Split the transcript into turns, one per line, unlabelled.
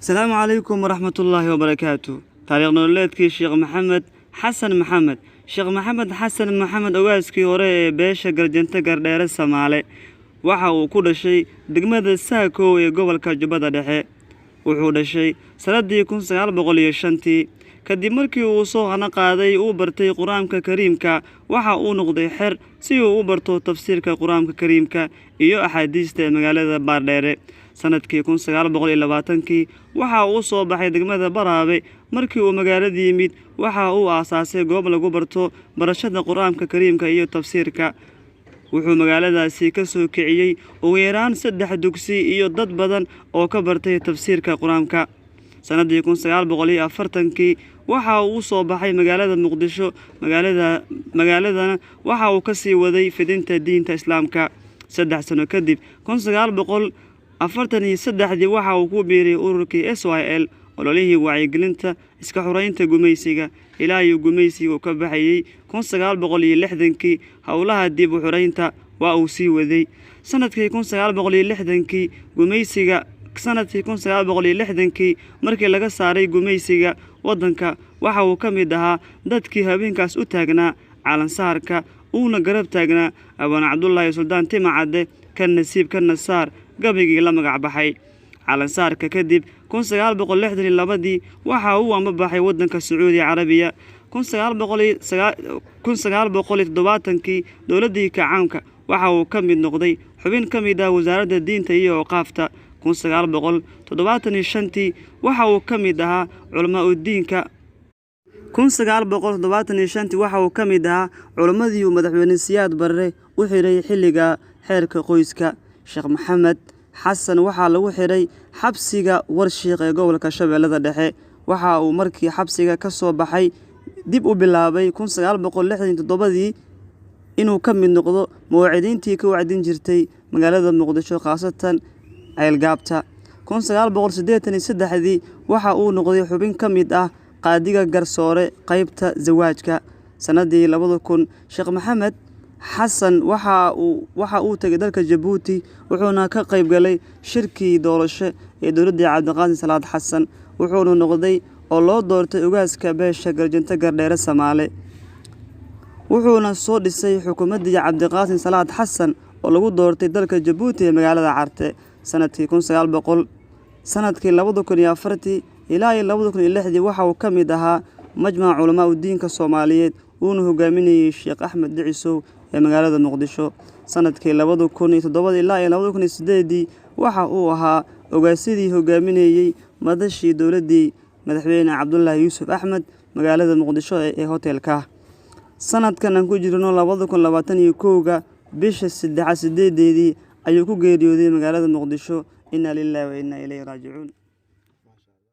Asalaamu calaykum waraxmatullaahi wabarakaatu. Taariikh nololeedkii Sheekh Maxamed Xasan Maxamed. Sheekh Maxamed Xasan Maxamed, ogaaskii hore ee beesha Garjante Gardheere Samaale, waxa uu ku dhashay degmada Saakow ee gobolka Jubbada Dhexe. Wuxuu dhashay sanadii 1905-tii. Kadib markii uu soo hana qaaday, uu bartay Qur-aanka Kariimka, waxa uu noqday xer si uu u barto tafsiirka Qur-aanka Kariimka iyo axaadiista ee magaalada Baardheere. Sanadkii 1920-kii waxa uu soo baxay degmada Baraabe. Markii uu magaalada yimid, waxa uu aasaasay goob lagu barto barashada Qur-aanka Kariimka iyo tafsiirka. Wuxuu magaaladaasi ka soo kiciyey ugu yaraan saddex dugsi iyo dad badan oo ka bartay tafsiirka Qur-aanka. Sanadii 1940-kii waxa uu soo baxay magaalada Muqdisho. Magaalada magaaladana waxa uu kasii waday fidinta diinta Islaamka. 3 sano kadib, 1943-dii, waxa uu ku biiray ururkii SYL, ololihii wacyigelinta iska xureynta gumaysiga, ilaa iyo gumaysiga uu ka baxayey 1960-kii. Howlaha dib u xureynta waa uu sii waday. Sanadkii 1960-kii gumaysiga, sanadkii 1960-kii markii laga saaray gumaysiga waddanka, waxa uu ka mid ahaa dadkii habeenkaas u taagnaa calansaarka, uuna garab taagnaa Abaan Cabdulaahi Suldaan Timacadde, ka nasiib ka nasaar gabaygii la magac baxay calansaarka. Kadib 1962-dii waxa uu ambabaxay waddanka Sacuudi Carabiya. 1970-kii dowladdii kacaanka waxa uu ka mid noqday xubin ka mid ah wasaaradda diinta iyo awqaafta. 1975-tii waxa uu ka mid ahaa culamaa udiinka. 1975-tii waxa uu ka mid ahaa culammadii uu Madaxweyne Siyaad Barre u xiray xilliga xeerka qoyska. Sheekh Maxamed Xasan waxaa lagu xiray xabsiga Warshiiq ee gobolka Shabeellada Dhexe. Waxa uu markii xabsiga ka soo baxay dib u bilaabay 1967-dii inuu ka mid noqdo muwaacidiintii ka wacdin jirtay magaalada Muqdisho, khaasatan Ceelgaabta. 1983-dii waxa uu noqday xubin ka mid ah qaadiga garsoore qeybta zawaajka. Sanadii 2000 Sheekh Maxamed Xasan waxa uu tegay dalka Jabuuti, wuxuuna ka qayb galay shirkii doorasho ee dowladdii Cabdiqaasim Salaad Xasan, wuxuuna noqday oo loo doortay ogaaska beesha Garjante Gardheere Samaale, wuxuuna soo dhisay xukuumaddii Cabdiqaasim Salaad Xasan oo lagu doortay dalka Jabuuti ee magaalada Carte. Sanadkii 1900, sanadkii 2004-tii ilaa iyo 2006-dii waxa uu ka mid ahaa Majmaca Culamaa udiinka Soomaaliyeed, uuna hogaaminayey Sheekh Axmed Dhicisow ee magaalada Muqdisho. Sanadkii 2007 ilaa iyo 2008-dii waxa uu ahaa ogaasidii hogaaminayey madashii dowladdii Madaxweyne Cabdulaahi Yuusuf Axmed magaalada Muqdisho ee hotelka. Sanadkan aan ku jirno, 2021-ga, bisha saddexaad sideedeedii ayuu ku geeriyooday magaalada Muqdisho. Inna lilahi wa inna ilayhi raajicuun.